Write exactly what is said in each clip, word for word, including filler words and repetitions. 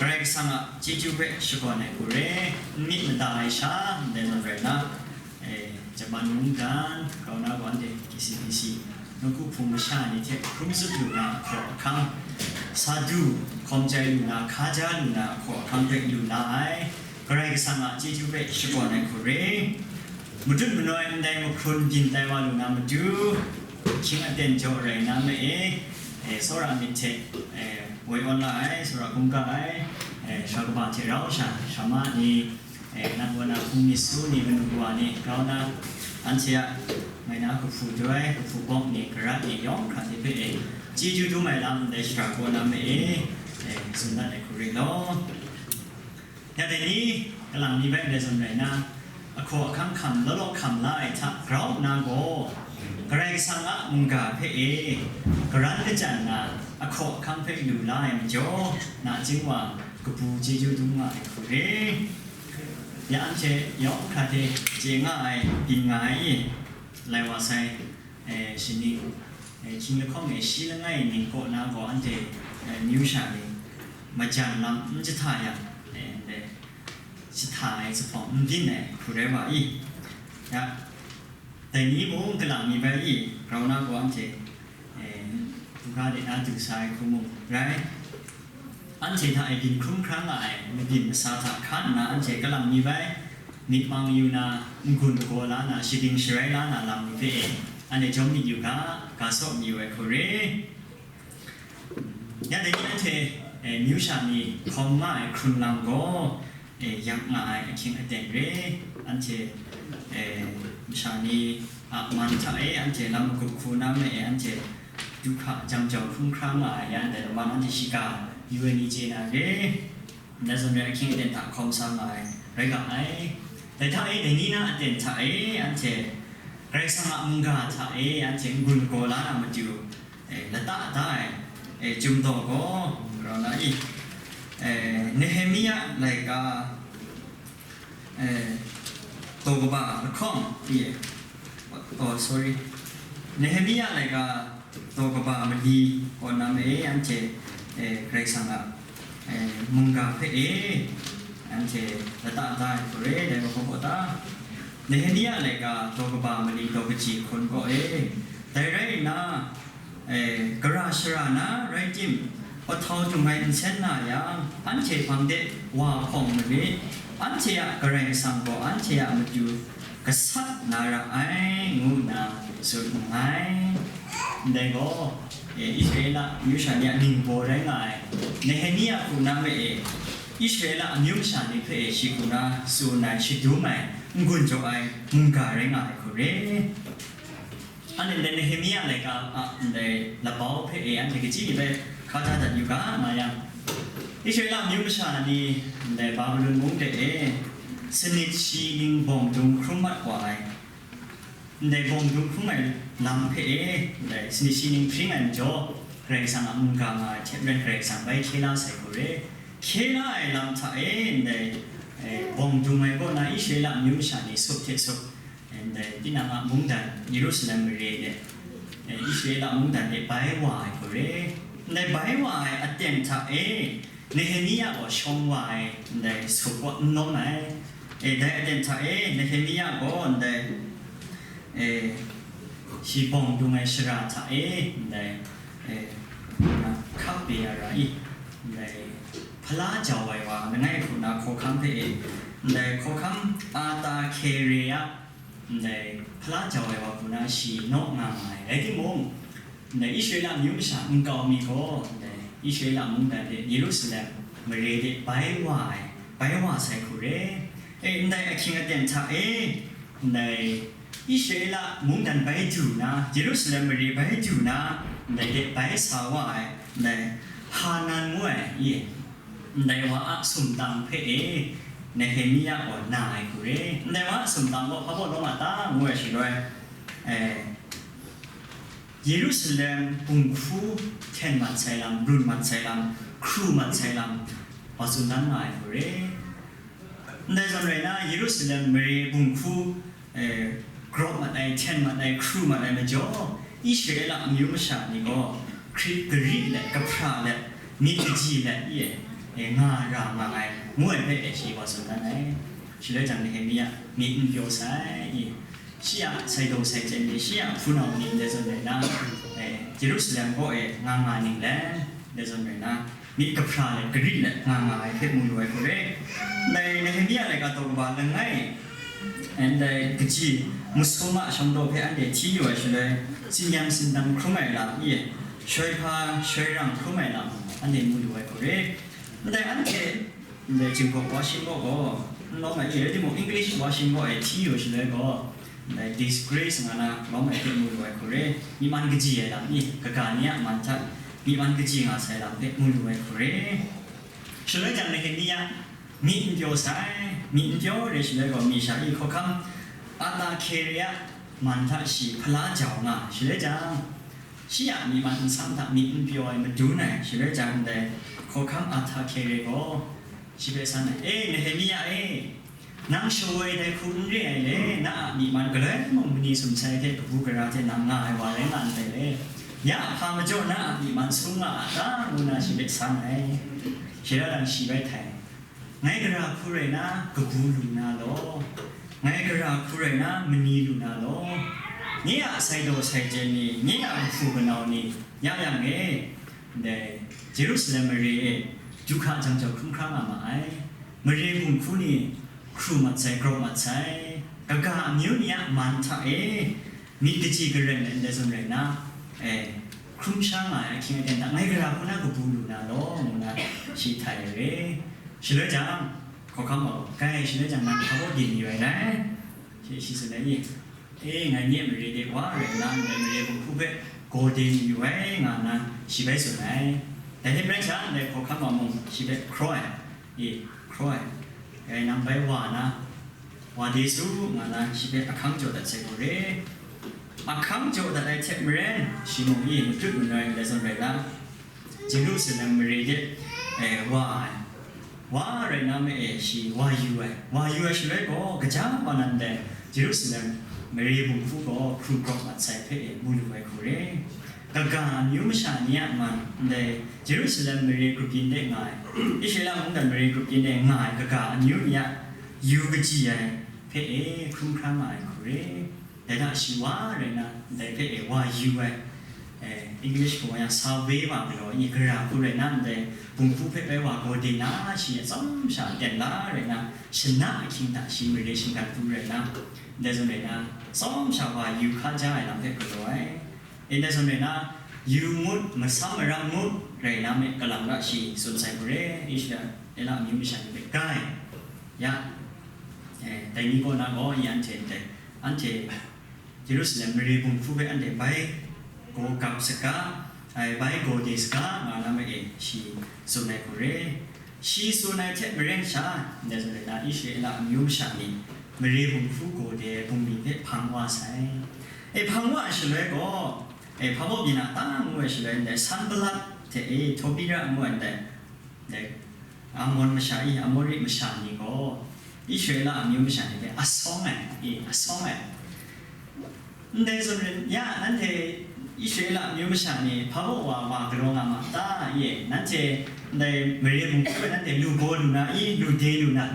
Karai Kasang a chyeju hpe shakawn ai hku re, n myit mada ai sha ndai zawn rai nna, e, Jaman mungdan, grau na gaw anhte K C B C, nawku hpung masha ni hte hkrum tsup lu na ahkaw ahkang, sa du, hkawm chyai lu na, hkaja lu na ahkaw ahkang hpe lu la ai, Karai Kasang a chyeju hpe shakawn ai hku re. Matut manoi ndai mahkrun byin tai wa lu na matu, hkying aten jaw rai na ma e, e, tsawra myit hte, e, woi awn la ai, tsawra hkungga ai, e, sha kaba hte rau sha, sha ma ni, e, nang kaw na hpung myit su ni, manu kawa ni, grau na, anhte a mai na kahpu doi, kahpu bawng ni, karat ni, yawng hkra hte hpe e, chyeju dum ai lam ndai shara kaw na ma e, e, tsun dat ai hku ring law. Ya dai ni, kalang mi bai ndai zawn rai na, ahkaw ahkang hkam law law hkam la ai hta grau nna gaw, Karai Kasang a mungga hpe e, karan kachyan na, ahkaw ahkang hpe lu la ai majaw, nachying wa kabu chyeju dum nga ai hku re. Ya anhte yawng hkra hte chye nga ai, byin nga ai, lai wa sai, e, shining, e, hkying lahkawng e shi langai ning kaw na gaw anhte, e, amyu sha ni majan lam n jahta yang, e, ndai jahta ai zuphpawng n byin ai hku rai wa i? Ya, dai ni mung kalang mi bai i, grau na gaw anhte, e, hkungga de na du sa ai hku mung rai. Anhte hta e byin hkrum hkra nga ai mabyin masa hta hkan nna anhte kalang mi bai, myit mang yu na, n-gun lagaw la na, shading sharai la na lam ni hpe e, anhte jawm myit yu ga, ga saw mayu ai hku re. Ya dai ni anhte, e, amyu sha ni hkawm nga ai hkrun lam gaw, e, yak nga ai ahkying aten re. Anhte, e, masha ni a man hta e anhte lam magup hku na ma e, anhte du hka jam jau hkrum hkra nga ai, ya ndai laman anhte shiga yu ai ni chye na re. Ndai zawn rai ahkying aten hta hkawm sa nga ai rai ga ai. Dai hta e, dai ni na aten hta e anhte Karai Kasang a mungga hta e anhte n-gun lagaw la na matu, e, lata da ai, e, chyum daw gaw, rau na i, e, Nehemia laika, e, daw kaba lahkawng, i, oh, sorry, Nehemia laika daw kaba mali kaw na ma e, anhte, e, Karai Kasang a, e, mungga hpe e, anhte lata da ai hku re, dai wa hkawm gaw ta? Nehemia laika daw kaba mali daw kaji hkun kaw e, dai rai nna, e, gara shara na rai tim, pahtau dung ai nsen na yang, anhte hpang de wa hpawng marit, anhte a Karai Kasang gaw anhte a matu gasat na ra ai, ngu nna tsun nngai. Ndai gaw, e, Israela amyu sha ni a ningbaw rai nga ai Nehemia hku na ma e, Israela amyu masha ni hpe e shi hku na tsun ai, shadum ai, n-gun jaw ai mungga rai nga ai hku re. Anhte ndai Nehemia laika a ndai labau hpe e anhte kaji ni bai hkaja dat yu ga nga yang, Israela amyu masha ni ndai Babilon mung de e sanit shi ning bawng dung hkrum mat wa ai. Ndai bawng dung hkrum ai lam hpe e, ndai sanit shi ning hpring ai majaw, Karai Kasang a mungga nga ai hte maren Karai Kasang bai hkye la sai hku re. Hkye la ai lam hta e, ndai, e, bawng dung ai kaw na Israela amyu masha ni sup hte sup, e, ndai tinang a mungdan Yerusalem mare de, e, Israela mungdan de bai wa ai hku re. Ndai bai wa ai aten hta e, Nehemia gaw shawng wa ai ndai sup kaw n lawm ai. E, dai aten hta e, Nehemia gaw ndai, e, shi bawng dung ai shara hta e, ndai, e, hkap ya ra i, ndai hpala jau ai wa langai hku na hkawhkam hpe e, ndai hkawhkam Artaxerxes a, ndai hpala jau ai wa hku na shi naw nga nga ai. Rai timung, ndai Israela amyu masha nkau mi gaw, ndai Israela mungdan de Yerusalem mare de bai wa ai, bai wa sai hku re. E, ndai ahkying aten hta e, ndai Israela mungdan bai du na, Yerusalem mare bai du na, ndai de bai sa wa ai, ndai Hanan ngu ai, i, ndai wa a sumtang hpe e Nehemia gaw na ai hku re. Ndai wa a sumtang gaw hpa baw lawm a ta ngu ai shaloi, e, Yerusalem bunghku hten mat sai lam, run mat sai lam, hkru mat sai lam, wa tsun dan nga ai hku re. Ndai zawn rai na, Yerusalem mare bunghku, e, grawp mat ai, hten mat ai, hkru mat ai majaw, Israela amyu masha ni gaw hkrit gari let, kahpra let, myit kaji let, i e, e, nga ra nga ai, ngu ai hpe e shi wa tsun dan ai. Shaloi jang Nehemia myit n pyaw sai, i, shi a sai daw sai chyen ni, shi a hpunau ni ndai zawn rai na, e, Jerusalem kaw e nga nga ning let, ndai zawn rai na, myit kahpra let, garit let nga nga ai hpe mu lu ai hku re. Ndai Nehemia laika daw kaba langai, ndai kaji masum a shawng daw hpe anhte hti yu ai shaloi, tsinyam sindang hkrum ai lam, i, shoi hpa shoi rang hkrum ai lam, anhte mu lu ai hku re. Ndai anhte, ndai Jinghpaw version kaw gaw, n lawm ai, i, rai timung, English version kaw e hti yu shaloi gaw, ndai disgrace nga na lawm ai hpe mu lu ai hku re. Myi man kaji ai lam, i, kaga ni a man hta myi man kaji nga sai lam hpe mu lu ai hku re. Shaloi jang Nehemia myit n pyaw sai, myit n pyaw re shaloi gaw, mi sha i hkawhkam Artakhere a man hta shi hpala jau nga, shaloi jang, shi a myi man nsam hta myit n pyaw ai madun ai, shaloi jang ndai hkawhkam Artakhere gaw shi hpe san ai, "E, Nehemia e, nang shawoi dai hku n re ai le, na a myi man galoi mung mani sumsai hte kabu gara hte nang nga ai wa rai nga ndai le, ya hpa majaw na a myi man sung nga a ta?" ngu na shi hpe san ai. Shi ra lang shi bai htai, "Ngai gara hku rai na kabu lu na law, ngai gara hku rai na mani lu na law, nye a sai daw sai chyen ni, nye a kahpu kanau ni, ya yang e, ndai Jerusalem mare e du hka jang jau hkrum hkra nga ma ai. Mare bung hku ni hkru mat sai, grawp mat sai, kaga amyu ni a man hta e myit kaji gareng ai ndai zawn rai na, e, hkrum sha nga ai ahkying aten hta ngai gara hku na kabu lu na law?" ngu na shi htai ai re. Shaloi jang, hkawhkam gaw, "Kai, shaloi jang nang hpa kaw din yu ai rai," shi, shi tsun ai i? "E, ngai nye mare de wa rai nna, ndai mare bung hku hpe gaw de mi yu ai," nga nna shi bai tsun ai. Dai hte maren sha, ndai hkawhkam wa mung shi hpe hkraw ai, i, hkraw ai, "Dai nang bai wa na, wa de su," nga na shi hpe ahkang jaw dat sai hku re. Ahkang jaw dat ai hte maren, shi mung i matut manoi ndai zawn rai na, Jerusalem mare de, e, wa ai. Wa rai na ma e shi wa yu ai. Wa yu ai shaloi gaw, kaja wa nan dai Jerusalem mare bung hku gaw hkru grawp mat sai hpe e mu lu ai hku re. Kaga amyu masha ni a man, ndai Jerusalem mare grup yin de nga ai, Israela mungdan mare grup yin de nga ai kaga amyu ni a yu kaji ai hpe e hkrum hkra nga ai hku re. Dai hta shi wa rai na, ndai hpe e wa yu ai, e, English hpung wa yang survey wa galaw, i, gara hku rai na, ndai bung hku hpe bai wa gaw de na, shi atsawm sha aten la rai na, shana ahkying hta shi mare shinggan hku rai na, ndai zawn rai na, atsawm sha wa yu hka ja ai lam hpe galaw ai. E, ndai zawn rai na, yu ngut, masam maram ngut rai na me kalang ra shi tsun sai hku re, Israela amyu masha ni hpe gai, ya, e, dai ni kaw na gaw, i, anhte ndai, anhte Jerusalem mare bung hku hpe anhte bai gaw gap saga, ai, bai gaw de saga, nga na ma e shi tsun ai hku re. Shi tsun ai hte maren sha, ndai zawn rai na, Israela amyu masha ni mare bung hku gaw de ai bungli hpe hpang wa sai. E, hpang wa ai shaloi gaw, e, hpa baw byin a ta ngu ai shaloi ndai Sanbalat hte e, Tobira ngu ai ndai, ndai Amon masha i, Amori masha ni gaw Israela amyu masha ni hpe asawng ai, e, asawng ai. Ndai zawn rai, ya, nanhte Israela amyu masha ni hpa baw wa, wa galaw nga ma ta? Ye, nanhte ndai mare bung hku e nanhte lu gaw lu na i, lu de lu na,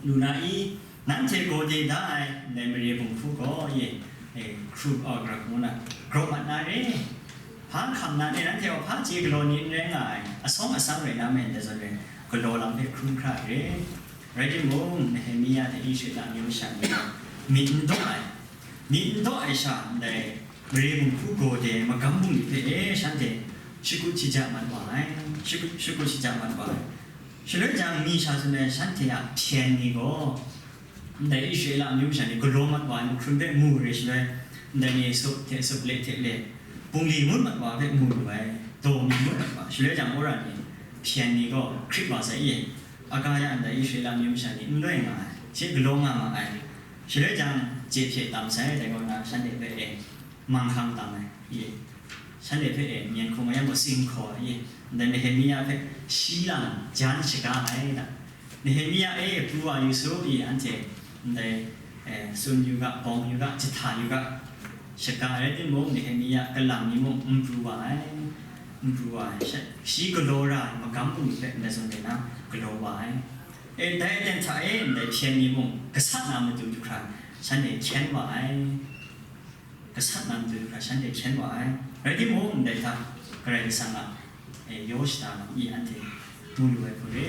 lu na i? Nanhte gaw de da ai ndai mare bung hku gaw, ye, e, hkru, a, grawp ngu na, grawp mat na re. Hpa hkam na re, nanhte gaw hpa chye galaw ni n rai nga ai, asawng asang rai na me ndai zawn rai, galaw lam hpe hkrum hkra ai re. Rai timung, Nehemia hte Israela amyu masha ni myit n daw ai, myit n daw ai sha ndai mare bung hku gaw de ai magam bungli hpe e shanhte shakut shaja mat wa ai, shakut, shakut shaja mat wa ai. Shaloi jang, mi sha tsun ai shanhte a hpyen ni gaw, ndai Israela amyu masha ni galaw mat wa ai mahkrum hpe mu re shaloi, ndai ni sup hte sup, le hte le, bungli ngut mat wa hpe mu lu ai, daw mi ngut mat wa. Shaloi jang, wora ni hpyen ni gaw hkrit wa sai i? Aga ya ndai Israela amyu masha ni n loi nga ai, she galaw nga ma ai. Shaloi jang, je hpye tam sai, dai kaw na shanhte hpe e manghkang tam ai, i, shanhte hpe e myen hkum a yang gaw sing hkaw ai, i, ndai Nehemia hpe shi lang jan shaga ai da. Nehemia e, pru wa yu su, i, anhte ndai, e, tsun yu ga, bawng yu ga, jahta yu ga, shaga ai rai timung, Nehemia kalang ni mung n pru wa ai. n pru wa ai, sha-, shi galaw ra ai magam bungli hpe ndai zawn re na galaw wa ai. E, dai aten hta e ndai hpyen ni mung gasat na matu du hkra shanhte hkyen wa ai. Gasat na matu du hkra shanhte hkyen wa ai. Rai timung, ndai hta Karai Kasang a, e, yaw shada lam i anhte mu lu ai hku re.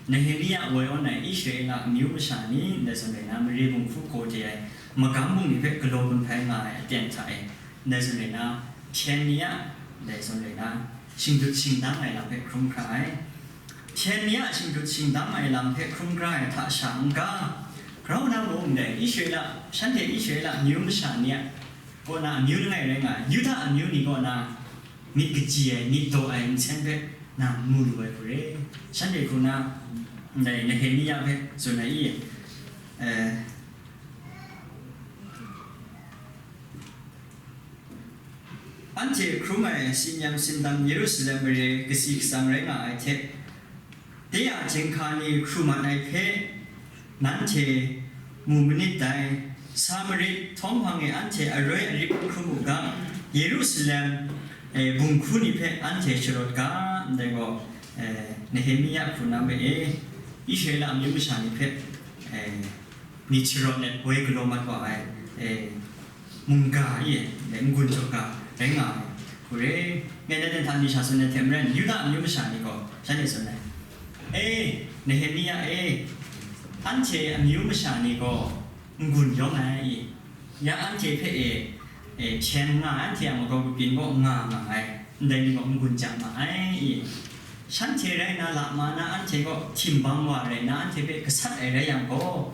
Nehemia woi awn ai Israela amyu masha ni ndai zawn re na mare bunghku gaw de ai magam bungli hpe galaw gun hpai nga ai aten hta e, ndai zawn re na hpyen ni a, ndai zawn re na shingdut shingdang ai lam hpe hkrum hkra ai. Hpyen ni a shingdut shingdang ai lam hpe hkrum hkra ai hta sha n-ga, grau na mung ndai Israela, shanhte Israela amyu masha ni a kaw na amyu langai rai nga ai, Yuda amyu ni kaw na myit kaji ai, myit daw ai nsen hpe nang mu lu ai hku re. Shanhte hku na ndai Nehemia hpe tsun ai i, eh, anhte hkrum ai sinyam sindang Yerusalem mare kasi katsam rai nga ai hte, de a jinghka ni hkru mat ai hpe nanhte mu manit dai. Samarit htawng hpang e anhte aroi arip hkrum u ga, Yerusalem, eh, bunghku ni hpe anhte sharawt ga, ndai gaw, eh, Nehemia hku na me e, Israela amyu masha ni hpe, eh, myit sharawt let woi galaw mat wa ai, eh, mungga e, n-gun jaw ga rai nga ai hku re. Ngai dai dan hta mi sha tsun ai hte maren, Yuda amyu masha ni gaw shanhte tsun ai, E, Nehemia e, anhte amyu masha ni gaw n-gun yawng ai i? Ya anhte hpe e, e, hpyen nga ai, anhte a makau kabyin gaw nga nga ai, ndai ni gaw n-gun jang ma ai i? Shanhte rai na lama na anhte gaw htimbang wa rai na anhte hpe gasat ai rai yang gaw,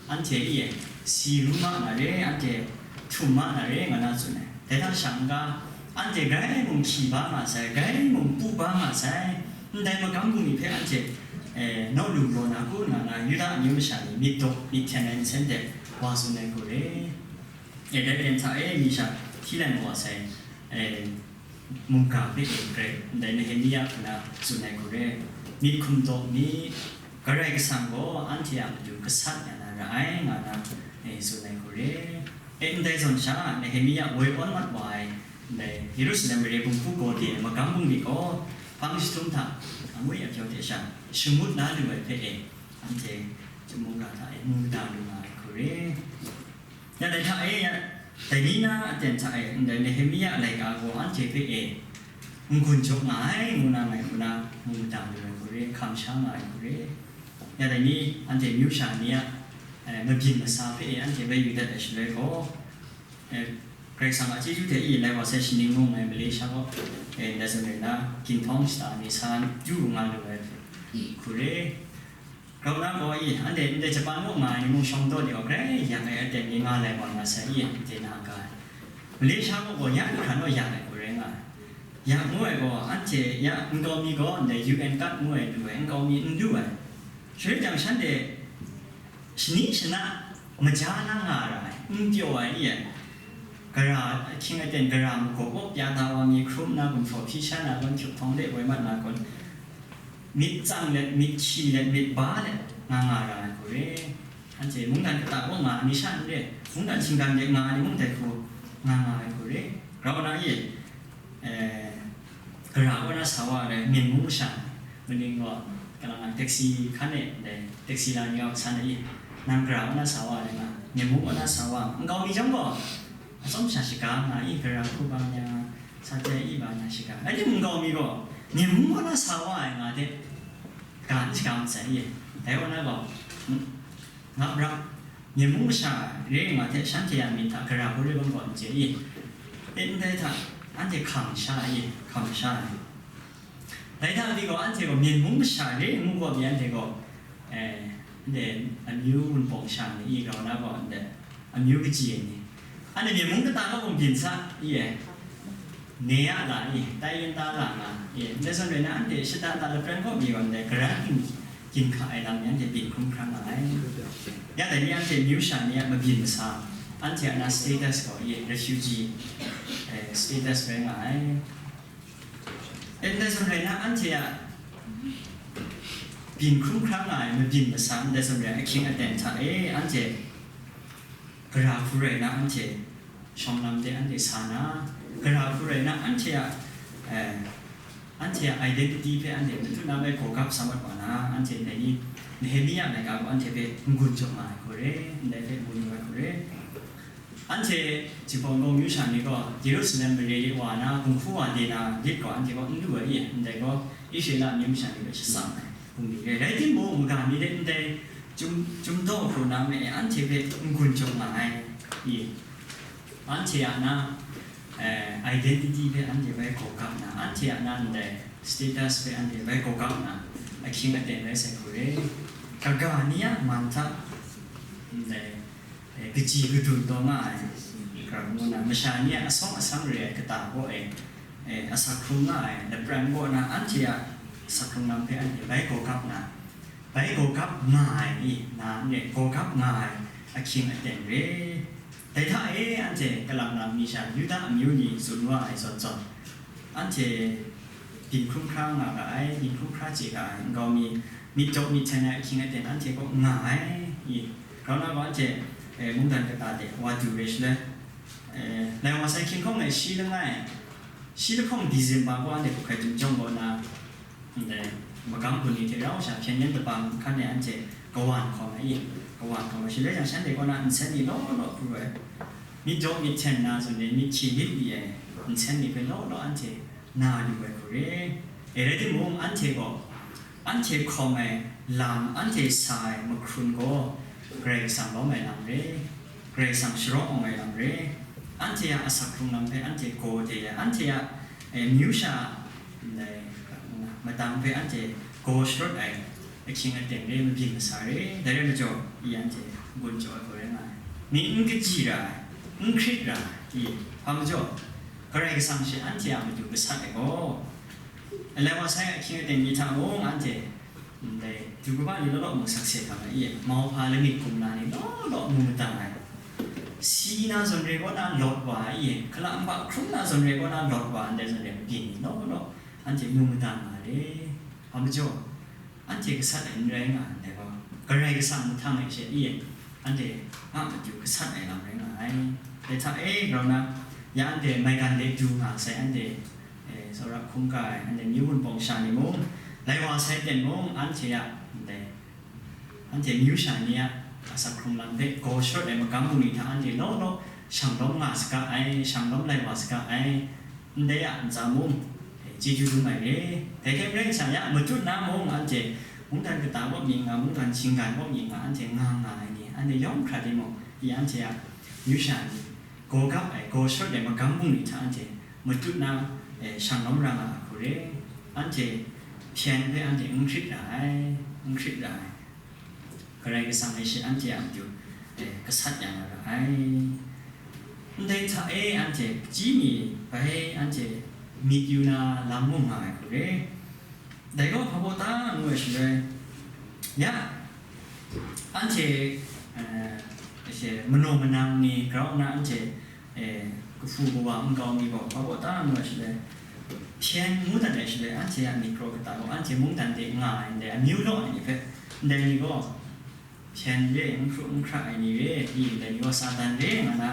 anhte e, si ru ma na re, anhte htum ma na re, nga na tsun ai. Dai hta sha n-ga, anhte grai mung hkyi ba nga sai, grai mung pu ba nga sai, ndai magam bungli hpe anhte, eh, naw lu law na ku nna na, Yuda amyu masha ni myit daw myit hten ai nsen de wa tsun ai hku re. E, dai len hta e, mi sha hti lai mawa sai, e, mungga hpe e grai, ndai Nehemia hku na tsun ai hku re, myit hkum daw mi, Karai Kasang gaw anhte a matu gasat ya na ra ai, nga na, e, tsun ai hku re. E, ndai zawn sha, Nehemia woi awn mat wa ai, ndai Yerusalem mare bunghku gaw de ai magam bungli gaw, hpang jahtum hta, angwi apyaw hte sha, shangut la lu ai hpe e, anhte chyum mungga hta e mu da lu nga ai hku re. Ya dai hta e, ya, dai ni na aten hta e, ndai Nehemia laika gaw anhte hpe e, n-gun jaw nga ai, ngu na ngai hku na mu da lu ai hku re, hkam sha nga ai hku re. Ya dai ni, anhte myu sha ni a, eh, mabyin masa hpe e, anhte bai yu dat ai shaloi gaw, eh, Karai Kasang a chyeju hte i lai wa sai shaning mung ngai Malaysia gaw, eh, ndai zawn rai na, ginhtawng shata ni sa du nga lu ai hku re. Grau na gaw i, anhte ndai Japan mung nga ai ni mung shawng daw ni gaw, grai yak ai aten ni nga lai wa nga sai i, anhte na ga ai. Malaysia mung gaw ya hkran naw yak ai hku rai nga ai. Ya ngu ai gaw, anhte ya nkau mi gaw ndai U N card ngu ai lu ai, nkau mi n lu ai. Shaloi jang shanhte shani shana maja na nga ra ai, n pyaw ai i ai. Gara, ahkying aten gara magaw gaw pya da wa mi, hkrum na gumhpraw hpyi sha na gawn, hkyup htawng de woi mat na gawn, myit tsang let, myit hkyi let, myit ba let nga nga ra ai hku re. Anhte mungdan kata kaw nga ai mi sha n re, mungdan shinggan de nga ai ni mung dai hku nga nga ai hku re. Grau na e, eh, gara kaw na sa wa ai, Myen mung masha, kaning gaw, kalang nang taxi hkan e, dai, taxi la ni gaw san ai, nang gara kaw na sa wa ai nga, Myen mung kaw na sa wa, nkau mi chyawm gaw, atsawm sha shaga nga i, gara hku ba ya, sa jai i ba na shaga. Rai timung, nkau mi gaw, Myen mung kaw na sa wa ai nga hte, ga n shaga masai i, dai kaw na gaw, mm, nga pra, Myen mung masha re nga hte shanhte a myit hta gara hku re bang gaw n chye i? E, ndai hta anhte hkam sha i? Hkam sha ai. Dai hta pyi gaw, anhte gaw Myen mung masha re ngu gaw pyi, anhte gaw, eh, ndai amyu wunpawng sha ni i, grau na gaw ndai amyu kaji ai ni, anhte Myen mung kata kaw mung byin sa i e? Ne a la i, tai yin ta la nga i, ndai zawn rai na, anhte shata ta lapran kaw mi gaw ndai gara ginhka ai lam ni anhte byin hkrum hkra nga ai. Ya dai ni anhte myu sha ni a mabyin masa, anhte a na status gaw i, refugee, eh, status rai nga ai. E, ndai zawn rai na, anhte a byin hkrum hkra nga ai mabyin masa, ndai zawn rai ahkying aten hta e, anhte gara hku rai na, anhte shawng lam de anhte sa na, gara hku rai na, anhte a Eh, anhte a identity hpe anhte matut na bai gawgap sa mat wa na, anhte dai ni Nehemia laika gaw anhte hpe n-gun jaw nga ai hku re, ndai hpe ngun yu ai hku re. Anhte Jinghpaw Wunpawng amyu sha ni gaw Yerusalem mare de wa na, gun hku wa de na lit gaw anhte gaw n lu ai i, ndai gaw Israela amyu masha ni hpe shatsam ai bungli re. Rai timung, maga mi de ndai chyum, chyum daw hkru na me e, anhte hpe n-gun jaw nga ai i, anhte a na, eh, identity hpe anhte bai gawgap na, anhte a na ndai status hpe anhte bai gawgap na, ahkying aten rai sai hku re. Kaga ni a man hta ndai, eh, kaji kadun taw nga ai, grau ngu na, masha ni a asawng asang re ai kata kaw e, eh, asak hkrung nga ai lapran kaw na, anhte a asak hkrung lam hpe anhte bai gawgap na, bai gawgap nga ai ni, na n re, gawgap nga ai ahkying aten re. Dai hta e anhte kalang lang mi sha Yuda amyu ni tsun wa ai zawn zawn, anhte byin hkrum hkra nga ga ai, byin hkrum hkra chye ga ai, nkau mi, myit daw myit hten ai ahkying aten anhte kaw nga ai i, grau na gaw anhte, eh, mungdan kata de wa du re shaloi, eh, lai wa sai hkying hkawng e shi langai, shi lahkawng December gaw anhte hkuk hkai chyum jawng kaw na, ndai magam gun ni hte rau sha hpyen yen dabang hkan e anhte kawan hkawm ai i, kawan hkawm ai shaloi jang, shanhte kaw na nsen ni law law pru ai, myit daw myit hten na zawn e, myit hkyi myit li ai nsen ni hpe law law anhte na lu ai hku re. E rai timung, anhte gaw, anhte hkawm ai lam, anhte sa ai mahkrun gaw Karai Kasang lawm ai lam re, Karai Kasang sharawng awng ai lam re. Anhte a asak hkrung lam hpe anhte gaw de ai, anhte a, eh, myu sha ndai, madang hpe anhte gaw sharawt ai ahkying aten re, mabyin masa re, dai rai majaw, i anhte gun jaw ai gaw rai nga ai. Myit n kaji ra ai, n hkrit ra ai, i hpa majaw, Karai Kasang she anhte a matu gasat ai gaw, alai wa sai ahkying aten ni hta mung anhte, ndai, du kaba ni law law mung sakse hkam ai, i mauhpa lamik kumla ni law law mu madan ai, si na zawn re kaw na lawt wa ai, i hkala nba hkrum na zawn re kaw na lawt wa ai, ndai zawn re mabyin ni law law anhte mu madan nga ai, hpa majaw, anhte gasat ai n rai nga ai, ndai gaw Karai Kasang mahtang e she i, anhte a matu gasat ai lam rai nga ai. Dai hta e grau na, ya anhte maigan de du nga sai, anhte, eh, tsawra hkungga ai, anhte myu wunpawng sha ni mung, lai wa sai ten mung, anhte a ndai, anhte myu sha ni a asak hkrung lam hpe gaw sharawt ai magam bungli hta anhte law law shang lawm nga saga ai, shang lawm lai wa saga ai, ndai a ntsa mung, eh, chyeju dum ai re. Dai hte maren sha ya matut na mung, anhte mungdan kata kaw myit nga, mungdan shinggan kaw myit nga, anhte nga nga ai ni, anhte yawng hkra timung, i anhte a myu sha ni gaw gap ai, gaw sharawt ai magam bungli hta anhte matut na, eh, shang lawm ra nga ai hku re. Anhte hpyen hpe anhte n hkrit ra ai, n hkrit ra ai. Karai Kasang e shi anhte a matu, eh, gasat ya na ra ai. Ndai hta e anhte hpaji mi bai anhte myit yu na lam mung nga ai hku re. Dai gaw hpa baw ta ngu ai shaloi, ya, anhte, eh, she manaw manang ni grau nna anhte, eh, kahpu kawa nkau mi gaw hpa baw ta ngu ai shaloi, hpyen ngu dat ai shaloi, anhte a myit kraw kata gaw anhte mungdan de nga ai ndai amyu law ai ni hpe, ndai ni gaw hpyen re, n hkru n hkra ai ni re, i ndai ni gaw Satan re nga na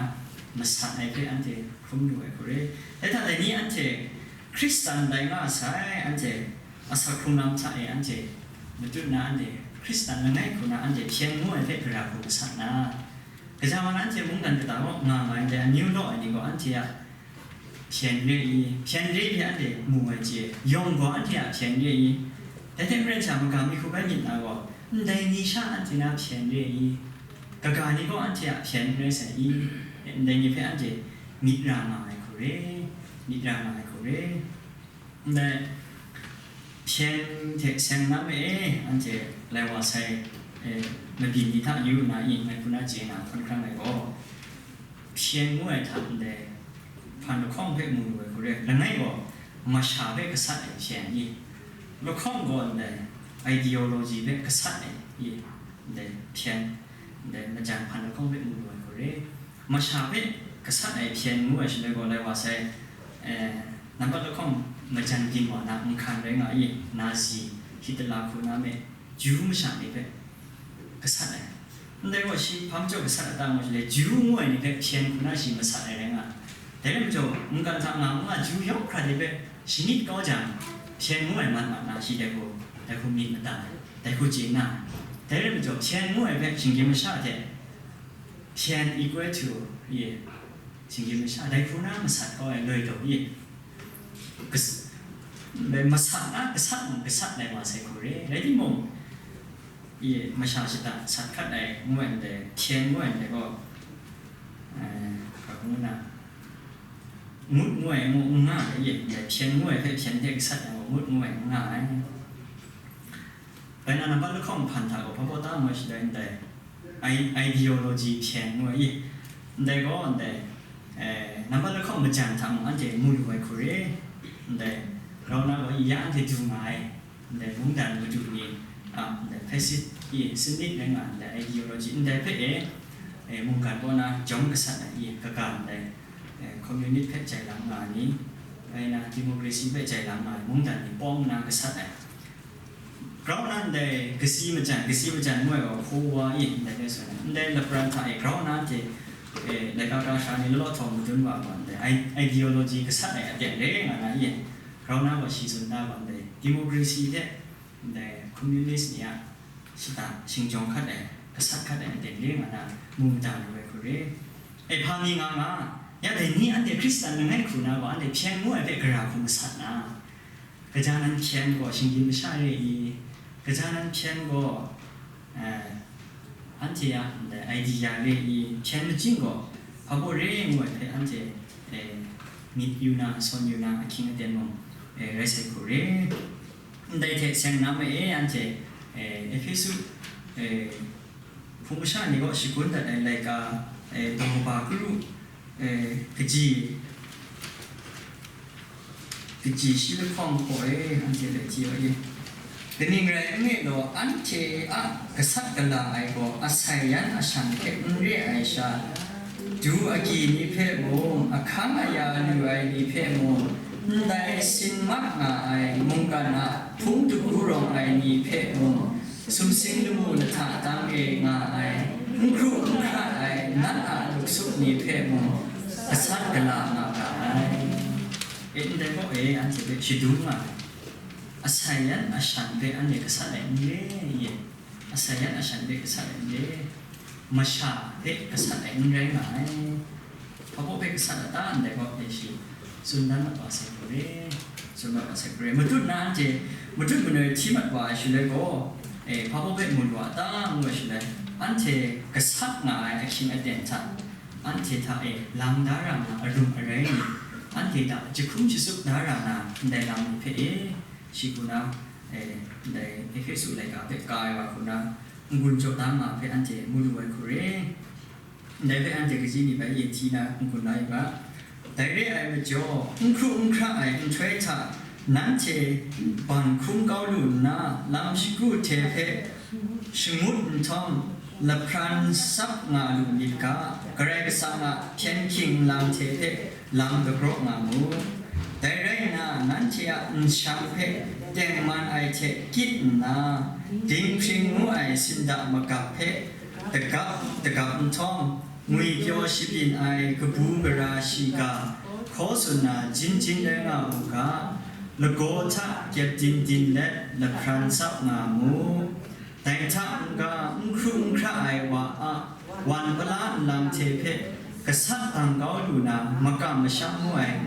masat ai hpe anhte hkrum lu ai hku re. Dai hta dai ni anhte Hkristan rai nga sai, anhte asak hkrung lam hta e anhte matut na anhte Hkristan langai hku na anhte hpyen ngu ai hpe gara hku masat na, gaja wa na anhte mungdan kata gaw nga nga ai ndai amyu law ai ni gaw anhte a hpyen re i, hpyen re hpe anhte mu ai chye, yawng gaw anhte a hpyen re i, dai hte maren sha maga mi hku bai myit na gaw, ndai ni sha anhte na hpyen re i, kaga ni gaw anhte a hpyen rai sai i, ndai ni hpe anhte myit ra nga ai hku re, myit ra nga ai hku re. Ndai hpyen hte seng na me e, anhte lai wa sai, e, mabyin ni hta yu nna i, ngai hku na chye na hkawn hkrang ai gaw, hpyen ngu ai hta ndai hpan lahkawng hpe mu lu ai hku re, langai gaw masha hpe gasat ai hpyen i, lahkawng gaw ndai ideology hpe gasat ai i, ndai hpyen, ndai majan hpan lahkawng hpe mu lu ai hku re. Masha hpe gasat ai hpyen ngu ai shaloi gaw, lai wa sai, eh, nampat lahkawng majan byin wa na nhkan rai nga i, Nazi, Hitler hku na me, Ju masha ni hpe gasat ai. Ndai gaw shi hpa majaw gasat a ta ngu shaloi, Ju ngu ai ni hpe hpyen hku na shi masat ai rai nga ai. Dai rai majaw, mungkan hta nga nga Ju yawng hkra de hpe shanit kau jang, hpyen ngu ai mat mat na shi dai hku, dai hku myit mada ai, dai hku chye nga ai. Dai rai majaw, hpyen ngu ai hpe shinggyim masha hte, hpyen equal to, ye, shinggyim masha, dai hku na masat kau ai loi taw, ye, kas-, dai masat na gasat mung gasat ai wa sai hku re. Rai timung, ye, masha shata sat hkat ai ngu ai ndai, hpyen ngu ai ndai gaw, eh, hpa ngu na, ngut ngu ai ngu n nga ai, ye, ndai hpyen ngu ai hpe hpyen de gasat ai gaw ngut ngu ai n nga ai. Bai na, nambat lahkawng hpan hta gaw hpa baw ta ngu ai shi dai ndai, i-, ideology hpyen ngu ai, ye, ndai gaw ndai, eh, nambat lahkawng majan hta mung anhte mu lu ai hku re. Ndai, grau na gaw ya anhte du nga ai. Ndai mungdan madu ni a, ndai fascist i, sinit rai nga ndai ideology ndai hpe e, e, mungkan kaw na jawm gasat ai i, kaga ndai, e, communist hpe jai lam nga ai ni, rai na democracy hpe jai lam nga ai mungdan ni pawng na gasat ai. Grau na ndai kasi majan, kasi majan ngu ai gaw hkawa i, ndai hpe tsun ai. Ndai lapran hta e grau na hte, e, laika ka sha ni law law htawng madun wa gaw ndai, i-, ideology gasat ai aten re nga na i, grau na gaw shi tsun da gaw ndai, democracy hte ndai communist ni a shata shingjawng hkat ai, gasat hkat ai aten re nga na mu mada lu ai hku re. E, hpa mi nga nga, ya dai ni anhte Hkristan langai hku na gaw anhte hpyen ngu ai hpe gara hku masat na, kaja nan hpyen gaw shinggyim masha re i, kaja nan hpyen gaw, eh, anhte a ndai idea re i, hpyen majing gaw hpa baw re ngu ai hpe anhte, eh, myit yu na, sawn yu na, ahkying aten mung, eh, rai sai hku re. Ndai hte seng na ma e, anhte, eh, Ehpesu, eh, hpung masha ni kaw shagun dat ai laika, eh, daw kaba kru, eh, kaji, kaji shi lahkawng hkaw e, anhte hpe hti wa ye. Kaning rai nme law, anhte a gasat gala ai gaw asai yan ashan hte n re ai sha, du agyi ni hpe mung, ahkang aya lu ai ni hpe mung, ndai sin mat nga ai mungkan a hpung dagu rawng ai ni hpe mung, sumsing lamu lahta tang e nga ai, n hkru n hkra ai nat a luksup ni hpe mung, gasat gala nga ga ai. E, ndai gaw e, anhte hpe shadum nga ai. Asai yan ashan hpe anhte gasat ai n re, ye. Asai yan ashan hpe gasat ai n re, masha hpe gasat ai n rai nga ai. Hpa baw hpe gasat a ta ndai gaw hpe shi tsun dan mat wa sai hku re, tsun mat wa sai hku re. Matut na anhte, matut manoi hti mat wa ai shaloi gaw, e, hpa baw hpe mu lu a ta ngu ai shaloi, anhte gasat nga ai ahkying aten hta, anhte hta e lang da ra na arum arai ni, anhte hta jahkum jasup da ra na ndai lam ni hpe e, shi hku na, eh, ndai Ehpesu laika hpe ka ai wa hku na, n-gun jaw da nga hpe anhte mu lu ai hku re. Ndai hpe anhte kaji ni bai e hti na n-gun la yu ga. Dai re ai majaw, n hkru n hkra ai nhtoi hta nanhte ban hkrum kau lu nna, lam shagu hte hpe shangut nhtawm, lahpran sap nga lu myit ga, Karai Kasang a hpyen hking nlang hte hpe lam dagraw nga mu. Dai rai nna, nanhte a nshang hpe tengman ai hte kyit nna, dinghpring ngu ai sinda magap hpe dagap dagap nhtawm, ngwipyaw shabyin ai kabu gara shiga hkaw tsun na jin jin rai nga u ga, lagaw hta gyet din din let lahpran sap nga mu. Dai hta n-ga, n hkru n hkra ai wa a wan pala nlang hte hpe gasat bang kau lu na, makam masham ngu ai